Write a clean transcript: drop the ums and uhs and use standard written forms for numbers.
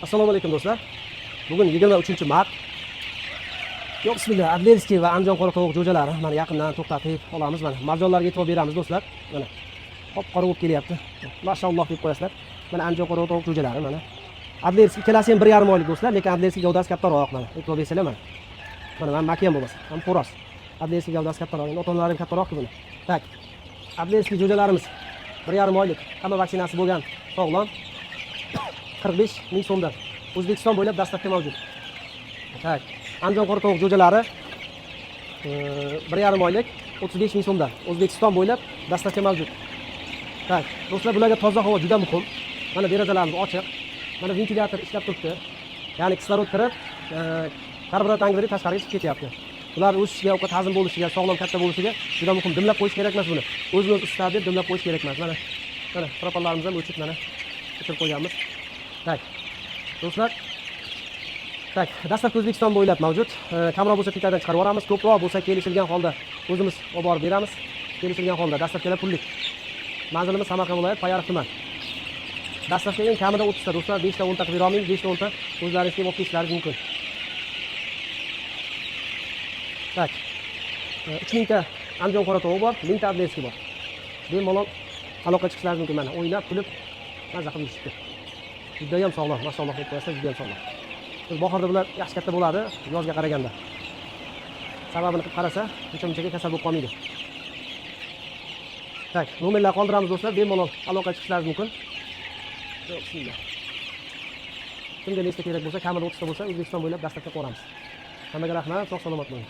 Assalomu alaykum, do'stlar. Bugun 23 mart. Yo'q, bismillah. Адлерский va Andijon qora tovuq jo'jalari mana yaqindan to'xtatib olamiz mana. Marjonlarga e'tibor beramiz, do'stlar. Mana qop qora bo'lib kelyapti. Mashalloh deb qo'yasizlar. Mana Andijon qora tovuq jo'jalari mana. Адлерский ikkalasi ham 1,5 oylik, do'stlar, lekin Адлерский gavdasi kattaroq mana. E'tibor bersanglar mana. Mana mana maki ham bo'lmasa, ham xo'roz. Адлерский gavdasi kattaroq, endi ota-onalari ham kattaroq buni. Так. Адлерский jo'jalarimiz 1,5 oylik, hamma vaksinasi bo'lgan, sog'lom. 45 ming so'mdan. O'zbekiston bo'ylab доставка mavjud. Так. Andijon qora tovuq jo'jalari 1,5 oylik, 35 ming so'mdan. O'zbekiston bo'ylab доставка mavjud. Так, do'stlar, bularga toza havo juda muhim. Mana derazalarimiz ochiq. Mana ventilyator ishlab turibdi. Ya'ni kislorod kirib, karbonat angidrid tashqariga chiqib ketyapti. Bular o'sishiga, ovqat hazm bo'lishiga, sog'lom katta bo'lishiga juda muhim. Dimlab qo'yish kerak emas buni. O'zini o'zi isitadi deb dimlab qo'yish kerak emas. Mana mana propanlarimiz ham o'chib, mana o'chirib qo'yganmiz. Так. Do'stlar, так, доставка O'zbekiston bo'ylab mavjud. Kamroq bo'lsa, Twitterdan chiqarib yuboramiz, ko'proq bo'lsa, kelishilgan holda o'zimiz olib borib beramiz. Kelishilgan holda доставка lar pullik. Manzilimiz Samarqand viloyati, Payariq tuman. Доставка eng kamida 30 ta, do'stlar, 5 ta 10 ta qilib bera olmaymiz, 5 ta 10 ta o'zlaringiz kelib olib ketishlaringiz mumkin. Так. 3000 ta Andijon qora tovuq bor, 1000 ta Адлерский bor. Bemalol aloqa chiqishlaringiz mumkin mana. O'ynab, kulib, maza qilib yeyishibdi. Juda ham sog'lom, mashalloh deb qo'yasizlar, juda ham sog'lom. Biz bahorda bular yaxshi katta bo'ladi, yozga qaraganda. Sababini qilib qarasa, uncha munchaga kasal bo'lib qolmaydi. Так, nomerlar qoldiramiz, do'stlar, bemalol aloqa chiqishlaringiz mumkin. Yo'q, bismillah. Kimga nechta kerak bo'lsa, kamida 30 ta bo'lsa, O'zbekiston bo'ylab доставка qilib yuboramiz. Hammaga rahmat, sog' salomat bo'ling.